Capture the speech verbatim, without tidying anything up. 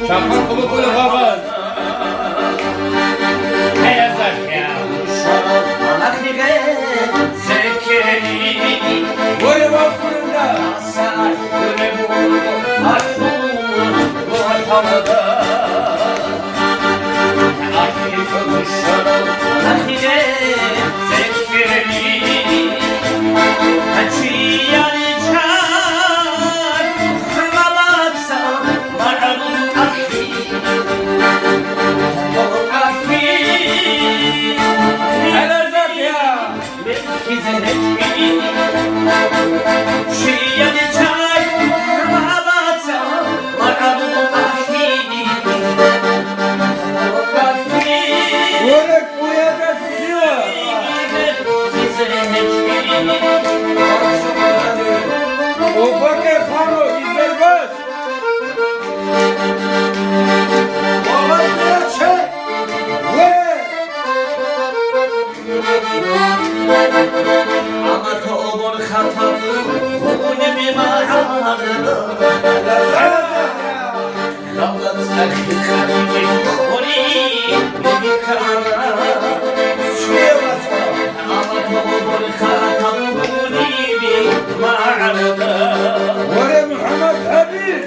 Чапар къулукъула бабас. Хаясахъя. Шарал анахиге зекери. Горе вахурна. Сахуре бурго ашу гуатамада. Ахи кабушарал анахиге зекери. Ачияли чар хамалатса марабу ахи. Ахи. Гьалазатя. Амма тобор хатаб гьуниб магӀарда. Гьалац ахир къадиги хъури бихьана. Амма тобор хатаб гьуниб магӀарда. Варе, МухӀаммад ХӀабиб!